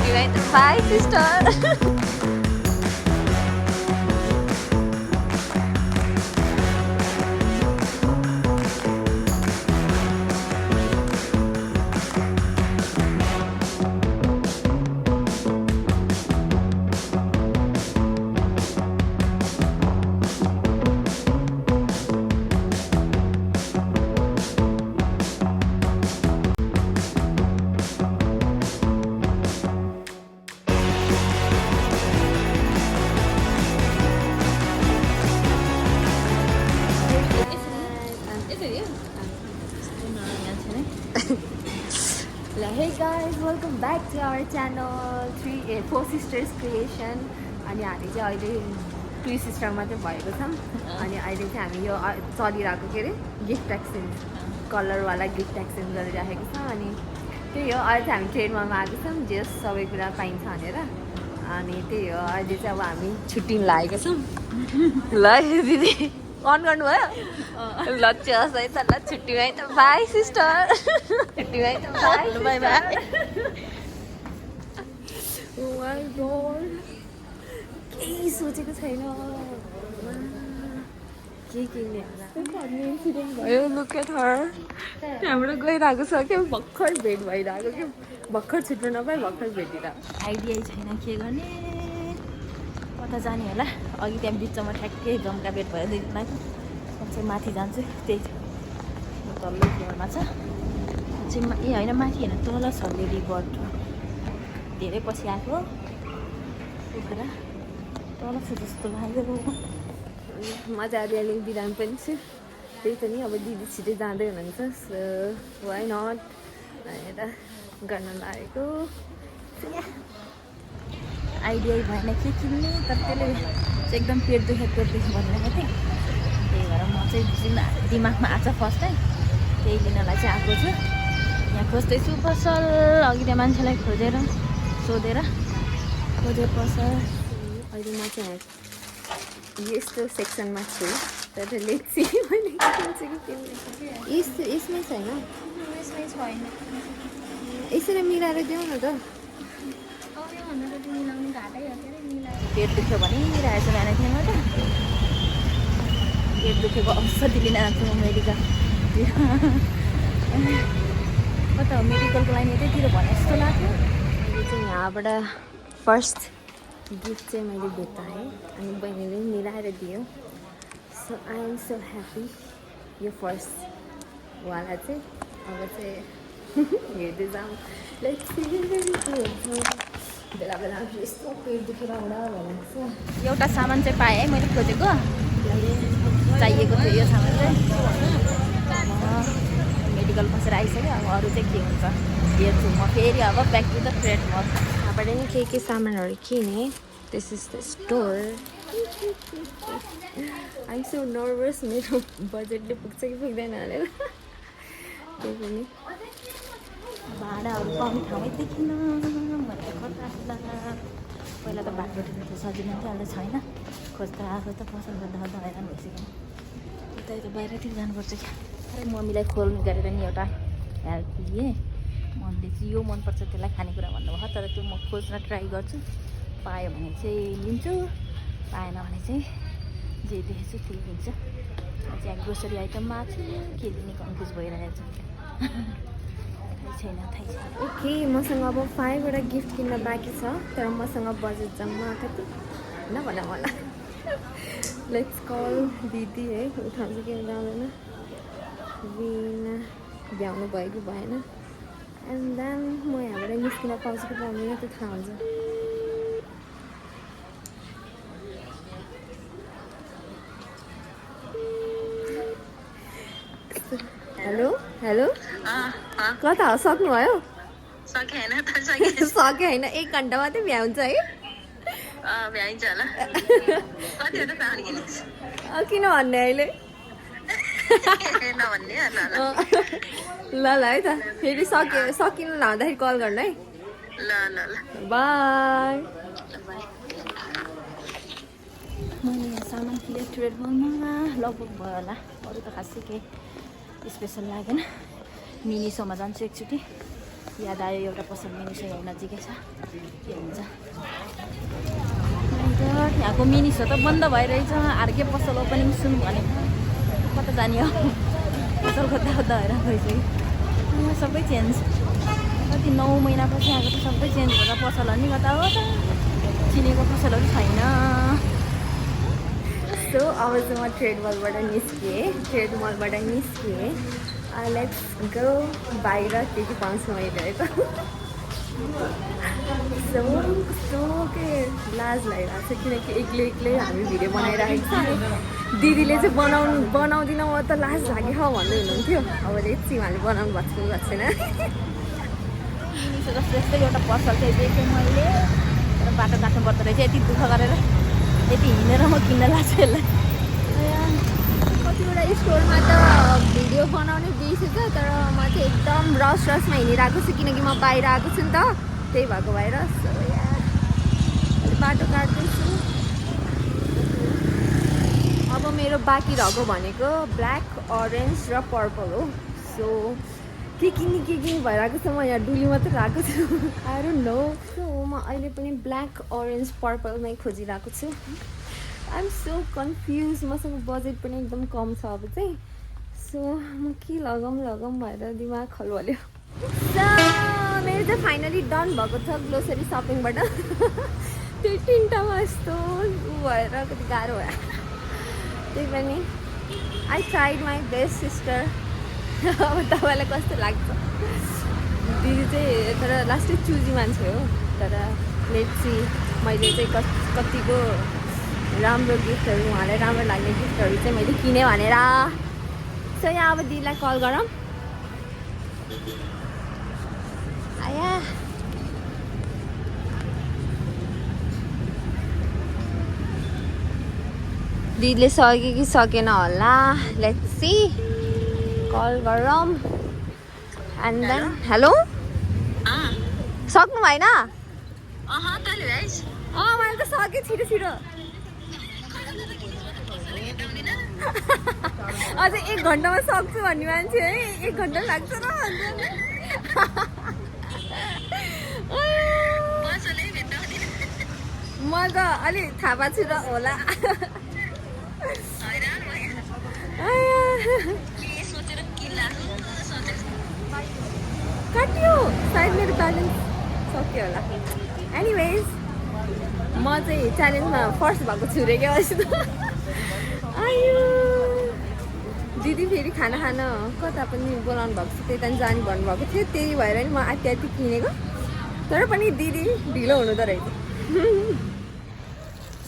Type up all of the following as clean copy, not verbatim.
छुट्टी भयो त by sister Hey guys, welcome back to our channel 4 sisters creation. अनि हामी चाहिँ अहिले 2 सिस्टर मात्रै भएको छौँ अनि अहिले चाहिँ हामी यो चलिरहेको के अरे गिफ्ट एक्सचेन्ज कलरवाला गिफ्ट एक्सचेन्ज गरिराखेको छौँ अनि त्यही हो अहिले चाहिँ हामी ट्रेनमा आएको छौँ जे सबै कुरा पाइन्छ भनेर अनि त्यही हो अहिले चाहिँ अब हामी छुट्टिन लागेको छौँ ल दिदी अन गर्नुभयो ल चस है त ल छुट्टी भयो त बाई सिस्टर छुट्टी भयो त बाई बाई बाई केही सोचेको छैन के किन्ने भयो लुक एट हर त्यहाँबाट गइरहेको छ क्या भर्खर भेट भइरहेको क्या भर्खर छुट्नु नपाए भर्खर भेटिरहेको आइडिया छैन के गर्ने कता जाने होला अघि त्यहाँ बिचमा ठ्याक्कै जम्का भेट भयो दुई दिन चाहिँ माथि जान्छु त्यही तल्लो फ्लोरमा छ चाहिँ ए होइन माथि होइन तल छ लेडी बर्ड धेरै पछि आएको कुखुरा तल छ जस्तो लाग्यो मजा अलिअलि बिरामी पनि छु त्यही त नि अब दिदी छिटै जाँदै हुनुहुन्छ सो वाइ नट भनेर गर्न लागेको आइडिया भएन के किन्ने तर त्यसले चाहिँ एकदम पेट दुख्यो भनेको थिएँ त्यही भएर म चाहिँ दिमागमा आएको छ फर्स्ट टाइम त्यही लिनलाई चाहिँ आएको छु यहाँ खोज्दैछु पसल अघि त्यहाँ मान्छेलाई खोजेर सोधेर खोजे पसल अहिले म चाहिँ यस्तो सेक्सनमा छु तर लेट्सी मैले किन्छु कि किन्ने यसमै छैन यसमै छैन यसरी मिलाएर देऊ न त पेट दुख्यो भने रहेछ बिहान थिएँ त पेट दुखेको औषधि लिन जान्छु म मेडिकल कता मेडिकलको लाइन यतैतिर भने जस्तो लाग्यो अहिले चाहिँ यहाँबाट फर्स्ट गिफ्ट चाहिँ मैले भेटाएँ अनि बहिनीले मिलाएर दियो so I am so happy यो फर्स्ट वाला चाहिँ अब चाहिँ हेर्दै जाऊँ बेला बेला यस्तो पेट दुखेर आउँदा भनेको छ एउटा सामान चाहिँ पाएँ है मैले खोजेको चाहिएको थियो यो सामान चाहिँ मेडिकल बसेर आइसक्यो अब अरू चाहिँ के हुन्छ हेर्छु म फेरि अब ब्याक टु द ट्रेड म यहाँबाट नि के सामानहरू किने this is the store I am so nervous मेरो बजेटले पुग्छ कि पुग्दैन भनेर त्यही पनि भाडाहरू पाउने ठाउँमै देखिन भनेर कता पहिला त बाटो त सजिलो थियो अहिले छैन खोज्दा आएको त पसल गर्दा गर्दा हैरान भइसक्यो उता त बाहिरतिर जानुपर्छ क्या अरे मम्मीलाई खोल गरेर नि एउटा हेल्प लिएँ मम्मीले चाहिँ यो मनपर्छ त्यसलाई खानेकुरा भन्नुभयो तर त्यो म खोज्न ट्राई गर्छु पायो भने चाहिँ लिन्छु पाएन भने चाहिँ जे देखेछु त्यही लिन्छु चाहिँ ग्रोसरी आइटममा छु के लिने कन्फ्युज भइरहेको छ ओके मसँग अब 5 वटा गिफ्ट किन्न बाँकी छ तर मसँग बजेट जम्मा कति नभन मलाई लेट्स कल दिदी है उठाउँछु कि उठाउँदैन बिना भ्याउनु भयो कि भएन एन्ड देन म यहाँबाट निस्किन पाउँछु कि पाउँदैन त्यो थाहा हुन्छ हेलो हेलो कता हो सक्नुभयो सक्यो होइन 1 घन्टा मात्रै भ्याउँछ है किन भन्ने अहिले ल है त फेरि सकिनु नहुँदाखेरि कल गर्नु है ल बाई मैले यहाँ सामान किने ट्रेड मलमा लगभग भयो होला अरू त खासै केही स्पेसल लागेन मिनिसोमा जान्छु एकचोटि याद आयो एउटा पसल मिनिसो यहाँ नजिकै छ के हुन्छ यहाँको मिनिसो त बन्द भइरहेछ अर्कै पसल ओपनिङ सुन भने कता जाने हो पसल खोज्दा खोज्दा हैरान भइसक्यो सबै चेन्ज कति 9 महिनापछि आएको त सबै चेन्ज हुँदा पसलहरू नि कता हो त चिनेको पसलहरू छैन सो अब चाहिँ म ट्रेड मलबाट निस्केँ लेट्स गो बाहिर के पाउँछु मैले त सो के लाज लागिरहेको छ किनकि एक्लै हामी भिडियो बनाइरहेको छ दिदीले चाहिँ बनाउँदिनँ म त लाज लाग्यो हो भन्दै हुनुहुन्थ्यो अब लेट्स उहाँले बनाउनु भएको छैन जस्तो यस्तै एउटा पसल चाहिँ देखेँ मैले तर बाटो काट्नु पर्दो रहेछ यति दुःख गरेर यति हिँडेर म किन्न लाग्छु यसलाई कतिवटा स्टोरमा त भिडियो बनाउनै बिर्सेछ तर म चाहिँ एकदम रसमा हिँडिरहेको छु किनकि म बाहिर आएको छु नि त त्यही भएको भएर सो बाटो काट्दैछु अब मेरो बाँकी रहेको भनेको ब्ल्याक अरेन्ज र पर्पल हो सो के किन्ने भइरहेको छ म यहाँ डुली मात्रै रहेको छु आई डोन्ट नो सो म अहिले पनि ब्ल्याक अरेन्ज पर्पलमै खोजिरहेको छु आइ एम सो कन्फ्युज मसँग बजेट पनि एकदम कम छ अब चाहिँ सो म के लगाऊँ भएर दिमाग खलवाल्यो मेरो चाहिँ फाइनली डन भएको छ ग्रोसरी सपिङबाट त्यो 3टामा यस्तो भएर कति गाह्रो भयो त्यही पनि I tried my best sister अब तपाईँलाई कस्तो लाग्छ दिदी चाहिँ तर लास्टै चुजी मान्छे हो तर लेट्सी मैले चाहिँ कतिको राम्रो गिफ्टहरू उहाँलाई राम्रो लाग्ने गिफ्टहरू चाहिँ मैले किनेँ भनेर सो यहाँ अब दिदीलाई कल गरौँ आया दिदीले सक्यो कि सकेन होला लेट्स सी कल गरौँ एन्ड देन हेलो सक्नु भएन मैले त सकेँ छिटो अझ 1 घन्टामा सक्छु भन्ने मान्छे है 1 घन्टा लाग्छ र म त अलि थाहा पाएको छु र होला काट्यो सायद मेरो ब्यालेन्स सक्यो होला एनिवेज म चाहिँ च्यालेन्जमा फर्स्ट भएको छु रे क्या अस्ति आयो दिदी फेरि खाना खान कता पनि बोलाउनु भएको छ त्यता जाने भन्नुभएको थियो त्यही भएर नि म आत्ति किनेको तर पनि दिदी ढिलो हुनुहुँदो रहेछ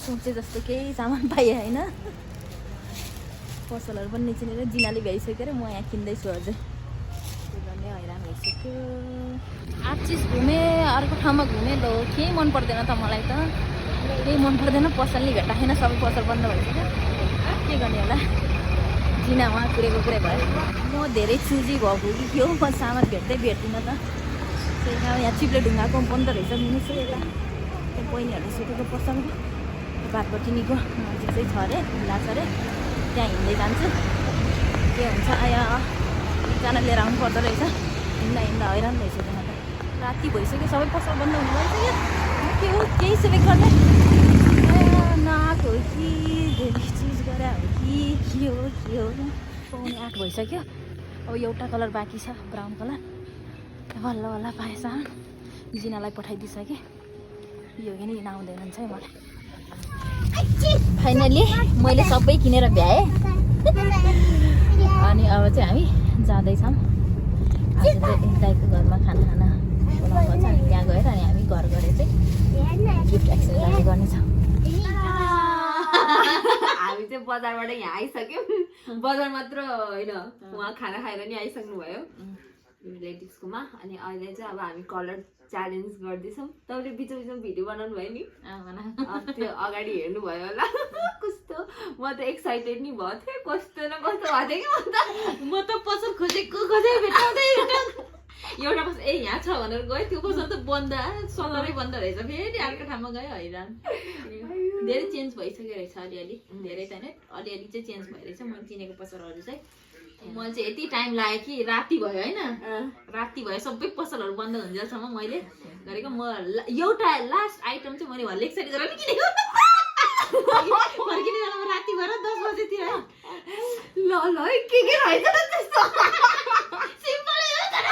सोचे जस्तो केही सामान पाएँ होइन पसलहरू पनि निचिनेर जिनाले भ्याइसक्यो र म यहाँ किन्दैछु अझै त्यो गर्ने हैरान भइसक्यो 8 चिज घुमेँ अर्को ठाउँमा घुमेँ ल केही मन पर्दैन त मलाई त केही मन पर्दैन पसल नि भेट्टा छैन सबै पसल बन्द भइसक्यो के गर्ने होला जिना उहाँ कुरेको कुरै भयो म धेरै चुजी भएको कि के हो म सामान भेट्दिनँ त त्यही कारण यहाँ चिप्ले ढुङ्गाको बन्द रहेछ मिनिस यता त्यो बहिनीहरूले सोधेको पसलको बाटपट्टिनीको नजिक चाहिँ छ अरे ढुङ्गा छ अरे त्यहाँ हिँड्दै जान्छु के हुन्छ आया एकजना लिएर आउनु पर्दो रहेछ हिँड्दा हैरान भइसक्यो म त राति भइसक्यो सबै पसल बन्द हुनु भइसक्यो के हो केही सेलेक्ट गर्ने नआएको हो कि धेरै चिज गरे हो कि के हो 8 भइसक्यो अब एउटा कलर बाँकी छ ब्राउन कलर बल्ल पाएछ जिनालाई पठाइदिइसकेँ यो नि लिन आउँदैन हुन्छ है मलाई फाइनली मैले सबै किनेर भ्याएँ अनि अब चाहिँ हामी जाँदैछौँ आज चाहिँ दाइको घरमा खाना बोलाउनु छ अनि त्यहाँ गएर अनि हामी घर गएर चाहिँ गिफ्ट एक्सचेन्ज गर्नेछौँ हामी चाहिँ बजारबाट यहाँ आइसक्यौँ बजार मात्र होइन उहाँ खाना खाएर नि आइसक्नु भयो रिलेटिभ्सकोमा अनि अहिले चाहिँ अब हामी कलर च्यालेन्ज गर्दैछौँ तपाईँले बिचमा भिडियो बनाउनु भयो नि त्यो अगाडि हेर्नु भयो होला कस्तो म त एक्साइटेड नि भएको थिएँ कस्तो न कस्तो भएको थियो कि म त पसल खोजेको भेटाउँदै एउटा पसल यहाँ छ भनेर गयो त्यो पसल त बन्द सलरै बन्द रहेछ फेरि अर्को ठाउँमा गयो हैरान धेरै चेन्ज भइसक्यो रहेछ अलिअलि धेरै त होइन अलिअलि चाहिँ चेन्ज भइरहेछ मैले चिनेको पसलहरू चाहिँ मैले चाहिँ यति टाइम लाग्यो कि राति भयो होइन राति भयो सबै पसलहरू बन्द हुन्जेलसम्म मैले गरेको म एउटा लास्ट आइटम चाहिँ मैले लेक्चरी गरेर किनेको फर्किने बेलामा राति भएर 10 बजेतिर ल है के रहेछ त त्यस्तो सिम्पलै हो तर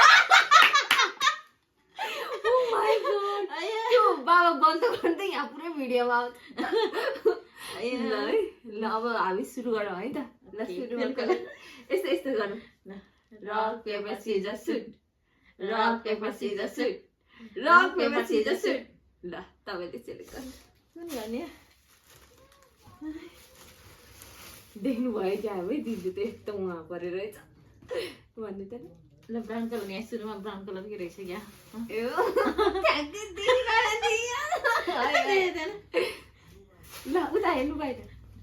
ओ माय गॉड त्यो बाबा बन्द गर्दै यहाँ पुरै भिडियोमा आउँछ ल है ल अब हामी सुरु गरौँ है त ल सुरु गरौँ यस्तो यस्तो गरौँ rock paper scissor shoot rock paper scissor shoot rock paper scissor shoot ल तपाईले सेलेक्ट गर्नु कुन गर्ने देख्नु भयो क्या है दिदी त यस्तो उहाँ परेर रहेछ भन्नु त ल ब्राउन कलर यहाँ सुरुमा ब्राउन कलर के रहेछ क्या ल उता हेर्नु बाहिर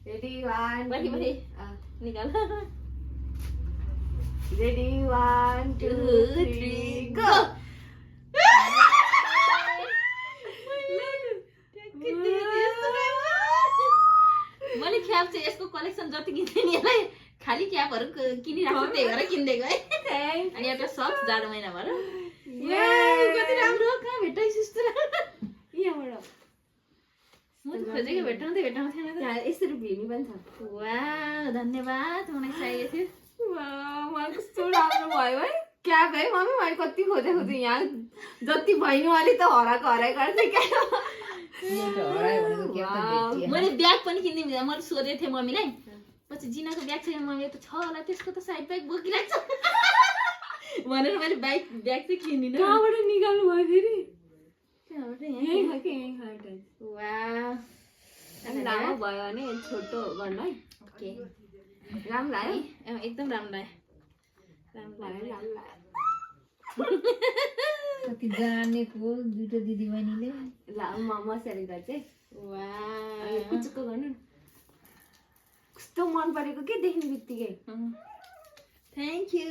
रेडी वान बारी निकाल रेडी 1 2 3 गो मैले क्याप चाहिँ यसको कलेक्सन जति किन्थे नि यसलाई खाली क्यापहरू किनिराख्छु त्यही भएर किनिदिएको है अनि एउटा सक्स जाडो महिना भएर कति राम्रो कहाँ भेटाइस् यस्तो यहाँबाट म त खोजेको भेटाउँदै भेटाउँथेन त यसरी भिनी पनि छ वाह धन्यवाद मलाई चाहिएको थियो मलाई कस्तो राम्रो भयो है क्याप है मम्मी मैले कति खोजेको छु यहाँ जति भइनुवाले त हराएको गर्छ मैले ब्याग पनि किनिदिनु मैले सोधेको थिएँ मम्मीलाई पछि जिनाको ब्याग छ मम्मी त छ होला त्यसको त साइड ब्याग बोकिरहेको छ भनेर मैले ब्याग चाहिँ किनिदिनु कहाँबाट निकाल्नु भयो फेरि लामो भयो भने छोटो गर्नु है ओके राम्रो लाग्यो एकदम राम्रो लाग्यो कति जानेको दुईटा दिदी बहिनीले ल म सेलेक्ट गर्छु है वाह पुचुक्क गर्नु कस्तो मन परेको के देख्ने बित्तिकै थ्याङ्क यू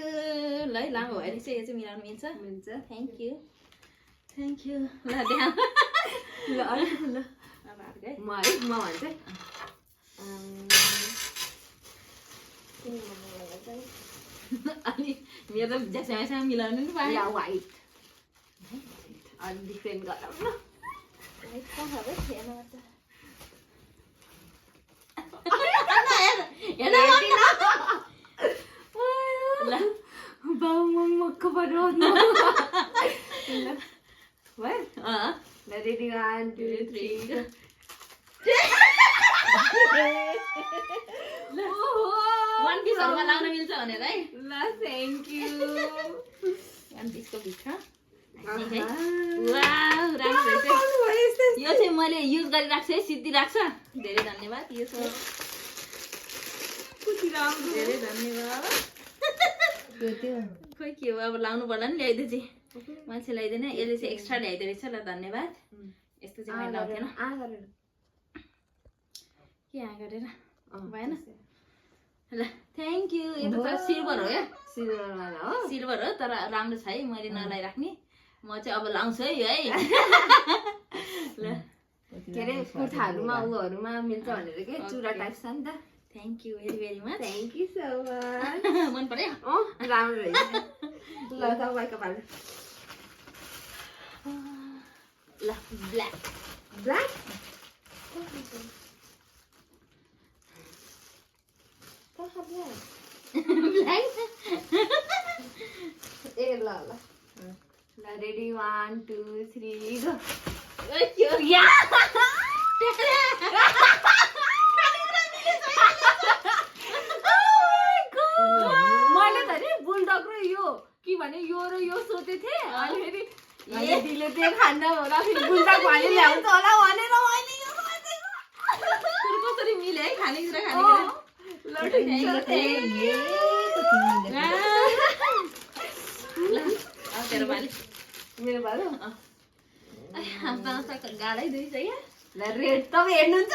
ल है लामो भइरहेछ यो चाहिँ मिलाउनु मिल्छ थ्याङ्क यू ल त्यहाँ ल ल म भन्छु अनि मेरो त ज्यासँग मिलाउनु नि पाएँ वाइट अलिक डिफ्रेन्ट गरौँ न बाबु मम्मी मक्क पऱ्यो रेडी 1 2 3 वान पिसहरूमा लाउन मिल्छ भनेर है ल थ्याङ्क यू वान पिसको भित्र यो चाहिँ मैले युज गरिराख्छु है सिद्धि राख्छ धेरै धन्यवाद यो धेरै धन्यवाद खोइ के हो अब लाउनु पर्ला नि ल्याइदिए चाहिँ मान्छे ल्याइदिएन यसले चाहिँ एक्स्ट्रा ल्याइदिएको रहेछ ल धन्यवाद यस्तो चाहिँ मैले लाउँथेन के गरेर भएन ल थ्याङ्क यू यो त सिल्भर हो क्या सिल्भर हो तर राम्रो छ है मैले नलाइराख्ने म चाहिँ अब लाउँछु है यो है ल के अरे कुर्ताहरूमा उहरूमा मिल्छ भनेर के चुरा टाइप छ नि त thank you very much thank you so much मन पर्यो राम्रो रहेछ ल तपाईँको पालो ल ब्ल्याक ब्ल्याक ब्ल्याक ए ल ल ल रेडी 1 2 3 गो मैले त नि बुलडग र यो के भने यो र यो सोधे थिएँ अनि फेरि दिदीले त्यो खान्न होला फेरि बुलडग भने ल्याउँछ होला भनेर मैले यो कसरी मिल्यो है खानेकुरा ल ठिक छ तेरो बाली मेरो बालो गाडै दुई छ क्या ल रेड तपाईँ हेर्नुहुन्छ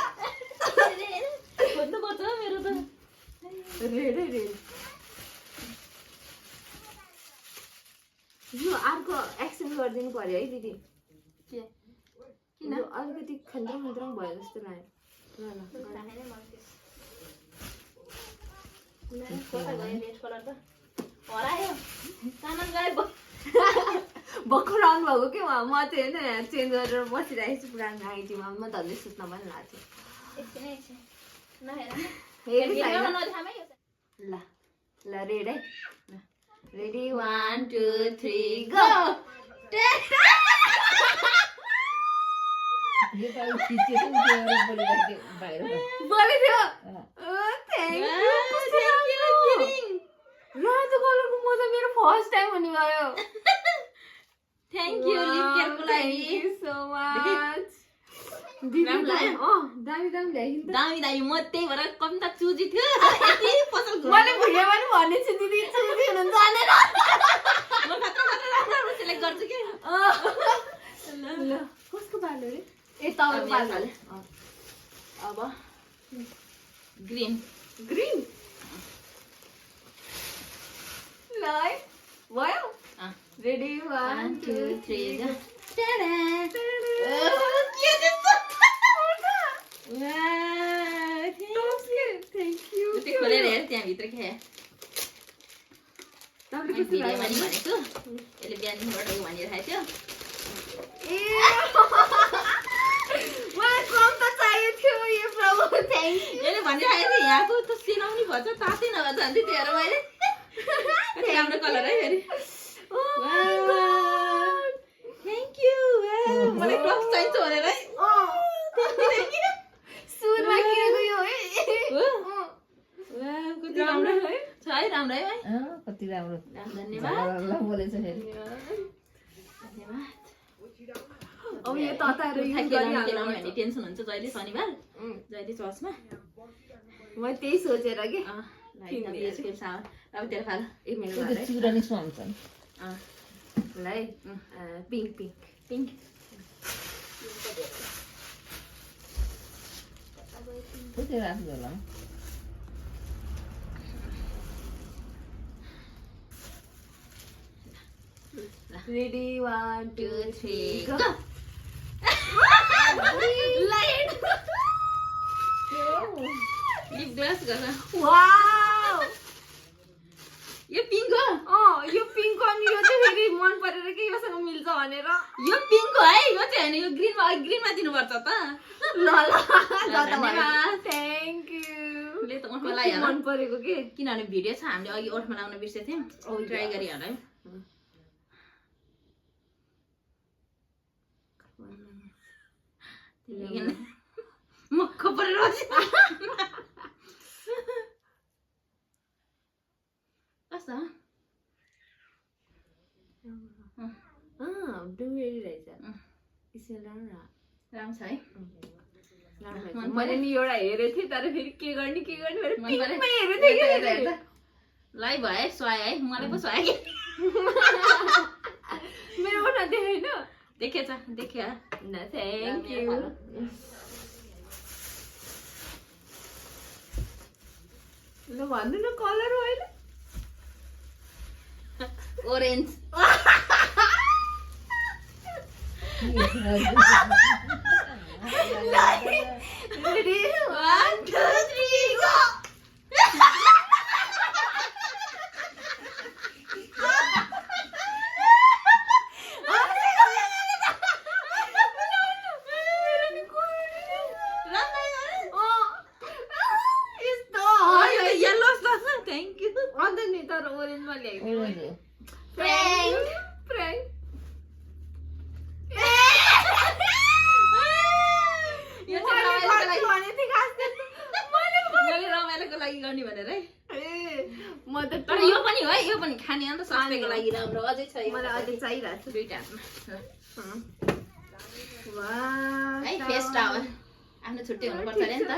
खोज्नुपर्छ मेरो त रेडै रेड यो अर्को एक्सचेन्ज गरिदिनु पर्यो है दिदी किन अलिकति खन्द्रङ भयो जस्तो लाग्यो ल ल कता गयो रेड कलर त हरायो सामान गयो भर्खर आउनुभएको कि म चाहिँ होइन यहाँ चेन्ज गरेर बसिरहेको छु पुरानो आइटीमा म धन्दै सुत्न पनि लाग्थ्यो एकछिन नहेर ल ल रेड है रेडी 1 2 3 गो यो त खिचेको नि त्यो बोलिरहेको बाहिर बोलेथ्यो अँ। रातो कलरको मोजा मेरो फर्स्ट टाइम हुने भयो थ्याङ्क यू लिप केयरको लागि थ्याङ्क यू सो मच राम्रो लाग्यो? दामी दामी ल्याइन् त दामी दामी म त्यही भएर कम्ता चुजी थियो यति पसल मैले भुइँमा पनि भनेको छु दिदी चुजी हुनुहुन्छ भनेर म खतरा राम्रो सेलेक्ट गर्छु के ल कसको बाल रे ए तपाईँको बाल अब ग्रीन ग्रीन ल है भयो रेडी 1 2 3 go. थ्याङ्क यू त्यो खोलेर हेर त्यहाँभित्र के तपाईँले कस्तो भिडियोमा लाग्यो? नि भनेको यसले बिहानदेखिबाट उ भनिरहेको थियो ए मलाई कम त चाहिएको थियो यो प्रभु थ्याङ्क यू यसले भनिरहेको थियो यहाँको त सिलाउनु भन्छ तातै नभए जान्थ्यो त्यो हेर मैले कति राम्रो कलर है फेरि थ्याङ्क यू मलाई क्रक्स चाहिन्छ भनेर है सुरमा किनेको यो है कति राम्रो है छ है राम्रो है अँ, कति राम्रो धन्यवाद झगडा बोलेछ फेरि धन्यवाद अब यो तताएर युज खेलाउने गरिहाल्नु भन्ने टेन्सन हुन्छ जहिले शनिबार जहिले चर्चमा म त्यही सोचेर के अब तेरो खाल ए मेरो त्यो भाइ त चुरा नि सुहाउँछ नि ल है पिङ्क पिङ्क पिङ्क कति राख्नु होला रेडी 1 2 3 गो लिप ग्लास गर्न वाउ यो पिङ्क हो यो पिङ्क अनि यो चाहिँ फेरि मन परेर के योसँग मिल्छ भनेर यो पिङ्क हो है यो चाहिँ होइन यो ग्रिनमा दिनुपर्छ त ल धन्यवाद थ्याङ्क यू ले त ओठमा लगाइहाल मन परेको के किनभने भिडियो छ हामीले अघि ओठमा लाउन बिर्सेको थियौँ ट्राई गरिहाल है मक्ख परेर कस्तो डुङ्गेरी रहेछ राम्रो राम्रो छ है मैले नि एउटा हेरेको थिएँ तर फेरि के गर्ने भनेर मन पऱ्यो? पिङ्कमै हेरेको थिएँ कि लै भयो है सुहायो है मलाई पो सुहायो कि मेरो ओठमा देखेन देखेछ देख्यो न थ्याङ्क यू ल भन्नु न कलर हो होइन orange ready 1 2 3 go thank you अन्त नि तर ओरेन्जमा ल्याइदियो ओरेन्ज हो फ्र्याङ्क फ्र्याङ्क यो चाहिँ रमाइलोको लागि मैले रमाइलोको लागि गर्ने भनेर है म त तर यो पनि हो है यो पनि खाने अन्त स्वास्थ्यको लागि राम्रो अझै छ यो। मलाई अझै चाहिरहेको छ दुईटा हातमा है वाह फेस टावल आफ्नो छुट्टै हुनुपर्छ अरे नि त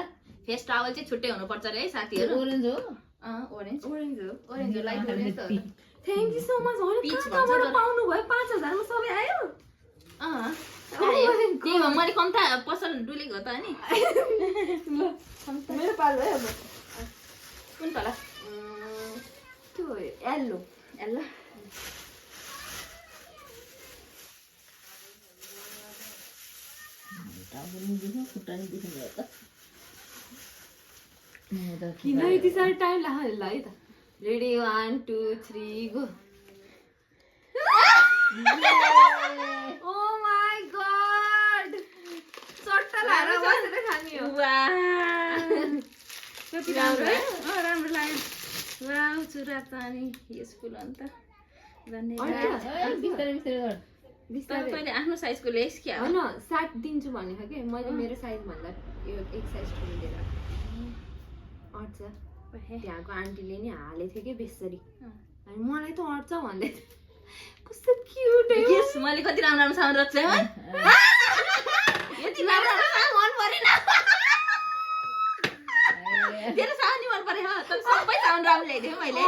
फेस टावल चाहिँ छुट्टै हुनुपर्छ अरे है साथीहरू ओरेन्ज हो ओरेन्ज ओरेन्ज हो ओरेन्ज हो लाइट ओरेन्ज त हो त। Thank you so much Peach भन्छ कहाँबाट तर। पाउनु भयो 5000 मा सबै आयो अँ, आयो। त्यही भएर मैले कम्ता पसल डुलेको हो त अनि मेरो पालो है अब कुन पाला त्यो येल्लो एल्ला टाउको नि देख्यो खुट्टा नि देख्नु भयो त म त किन यति साह्रो टाइम लाग्यो ल है त ready 1 2 3 go oh my god चट्टा लाएर बसेर खाने हो कति राम्रो है राम्रो लाग्यो वाउ चुरा पानी युजफुल अन्त धन्यवाद बिस्तारै बिस्तारै गर तर तैँले आफ्नो साइजको लेस क्या होइन 60 दिन्छु भनेको कि मैले मेरो साइज भन्दा यो एक साइज ठुलो दिएर अट्छ त्यहाँको आन्टीले नि हालेको थियो कि बेसरी अनि मलाई त अट्छ भन्दै थियो कस्तो क्युट है यस मैले कति राम्रो राम्रो सामान रच्छु है यति राम्रो सामान मन परेन तेरो सामान नि मन पऱ्यो तर सबै सामान राम्रो ल्याइदिएँ मैले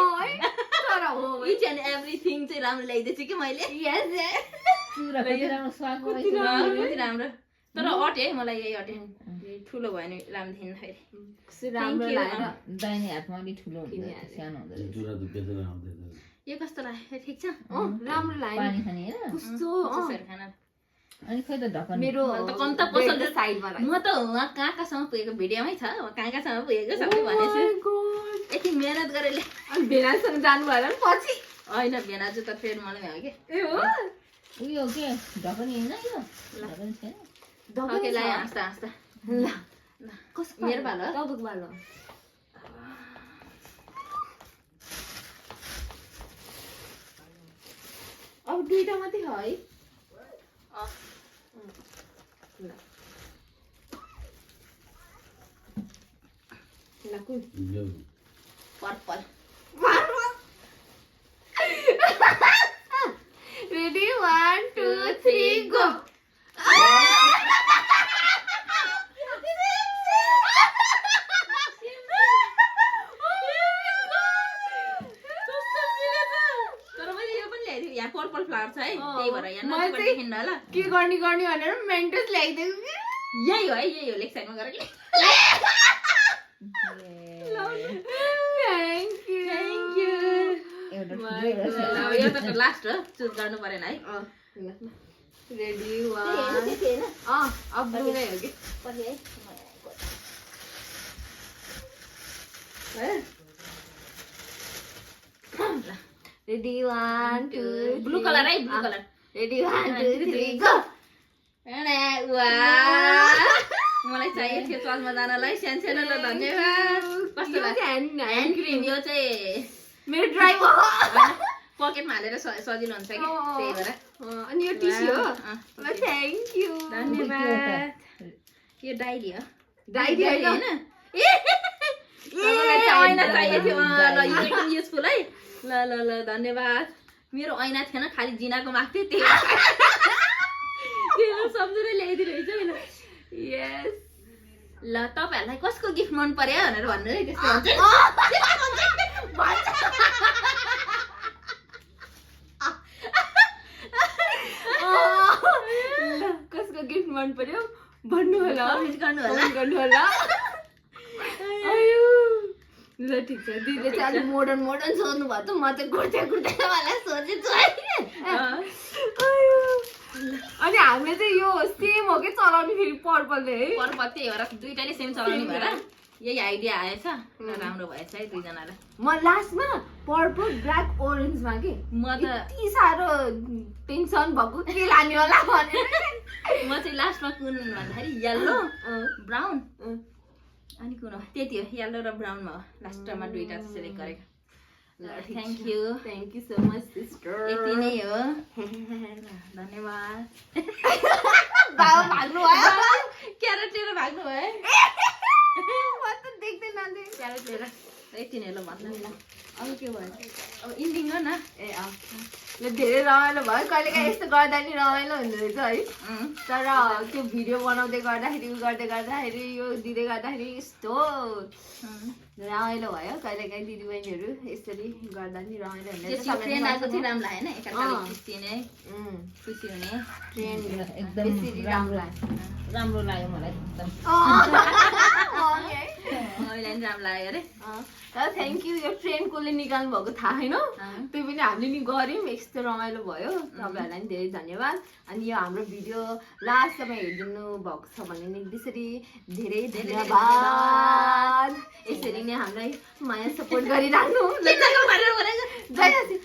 तर हो इच एन्ड एभ्रिथिङ चाहिँ राम्रो ल्याइदिएछु कि मैले यस चुरा कति राम्रो स्वादको कति राम्रो तर अट्यो है मलाई यही अट्यो ठुलो भयो भने राम्रो थिएन फेरि कस्तो राम्रो लागेर दाहिने हातमा अलिक ठुलो हुन्छ सानो हुँदो रहेछ यो कस्तो लाग्यो ठिक छ राम्रो लाग्यो पानी खाने होइन कस्तो त्यसरी खाना अनि खोइ त ढक्कन मेरो त कम त पसल साइडमा म त उहाँ कहाँ कहाँसम्म पुगेको भिडियोमै छ कहाँ कहाँसम्म पुगेको सबै भनेछु यति मेहनत गरेर अनि भेनासँग जानु भएन नि पछि होइन भेनाजु त फेरि मलाई हो कि ए हो उयो के ढकनी होइन यो ढकनी छैन ओके ल हाँस्दा हाँस्दा ल कसको मेरो भालो तपाईँको भालो अब दुईटा मात्रै छ है ल कुन पर्पल रेडी 1 2 3 गो तर मैले यो पनि ल्याइदिएँ यहाँ पर्पल फ्लावर छ है त्यही भएर यहाँ नजिकबाट किन्न ल के गर्ने गर्ने भनेर मेन्टस ल्याइदिएको कि यही हो है यही हो लेक साइडमा गरेर थ्याङ्क यू एउटा यो त लास्ट हो चुज गर्नु परेन है रेडी 1 अब ब्लू नै हो कि रेडी 1 2 ब्लू कलर है ब्लू कलर रेडी 1 2 3 गो मलाई चाहिएको थियो चलमा जानलाई सानो सानो ल धन्यवाद कस्तो लाग्यो ह्यान्ड क्रिम यो चाहिँ मेरो ड्राई भयो पकेटमा हालेर सजिलो हुन्छ कि त्यही भएर अनि यो टिस्यु हो थ्याङ्क यू धन्यवाद यो डायरी हो डायरी होइन मलाई ऐना चाहिएको थियो ल यो एकदम युजफुल है ल ल ल धन्यवाद मेरो ऐना थिएन खालि जिनाको माग्थ्यो त्यही सम्झेर ल्याइदिनु रहेछ है ल यस ल तपाईँहरूलाई कसको गिफ्ट मन पर्यो भनेर भन्नु है त्यस्तो भन्छ कसको गिफ्ट मन पर्यो भन्नु होला कमेन्ट गर्नु होला गर्नु होला आयो ल ठिक छ दिदीले चाहिँ अलिक मोडर्न सोध्नु भयो त म चाहिँ कुर्ता सोचेछु है आयो अनि हामीले चाहिँ यो सेम हो कि चलाउने फेरि पर्पलले है पर्पल त्यही भएर दुइटाले सेम चलाउने भएर यही आइडिया आएछ राम्रो भएछ है दुईजनालाई म लास्टमा पर्पल ब्ल्याक ओरेन्जमा के म त यति साह्रो टेन्सन भएको के लाने होला भनेर म चाहिँ लास्टमा कुन भन्दाखेरि येल्लो ब्राउन अनि कुन हो त्यति हो येल्लो र ब्राउनमा हो लास्टमा दुईटा सेलेक्ट गरेको thank you so much sister यति नै हो धन्यवाद बाबा भाग्नु भयो क्यारेट लिएर भाग्नु भयो म त देख्दै नदेख क्यारेट लिएर यति नै ल भन्नु ल अब के भयो अब इन्डिङ हो न ए ल धेरै रमाइलो भयो कहिलेकाहीँ यस्तो गर्दा नि रमाइलो हुँदो रहेछ है तर त्यो भिडियो बनाउँदै गर्दाखेरि गर्दाखेरि यो दिँदै गर्दाखेरि यस्तो रमाइलो भयो कहिलेकाहीँ दिदीबहिनीहरू यसरी गर्दा नि रमाइलो हुँदो आएको थियो राम्रो लागेन एकाअर्काले खिच्ने खुसी हुने एकदम राम्रो लाग्यो मलाई एकदम मलाई पनि राम्रो लाग्यो अरे तर थ्याङ्क यू। यो ट्रेन कसले निकाल्नु भएको थाहा छैन, त्यो पनि हामीले नि गऱ्यौँ, यस्तो रमाइलो भयो। तपाईँहरूलाई पनि धेरै धन्यवाद। अनि यो हाम्रो भिडियो लास्टसम्म हेरिदिनु भएको छ भने नि त्यसरी धेरै धन्यवाद। यसरी नै हामीलाई माया सपोर्ट गरिराख्नु। जय श्री।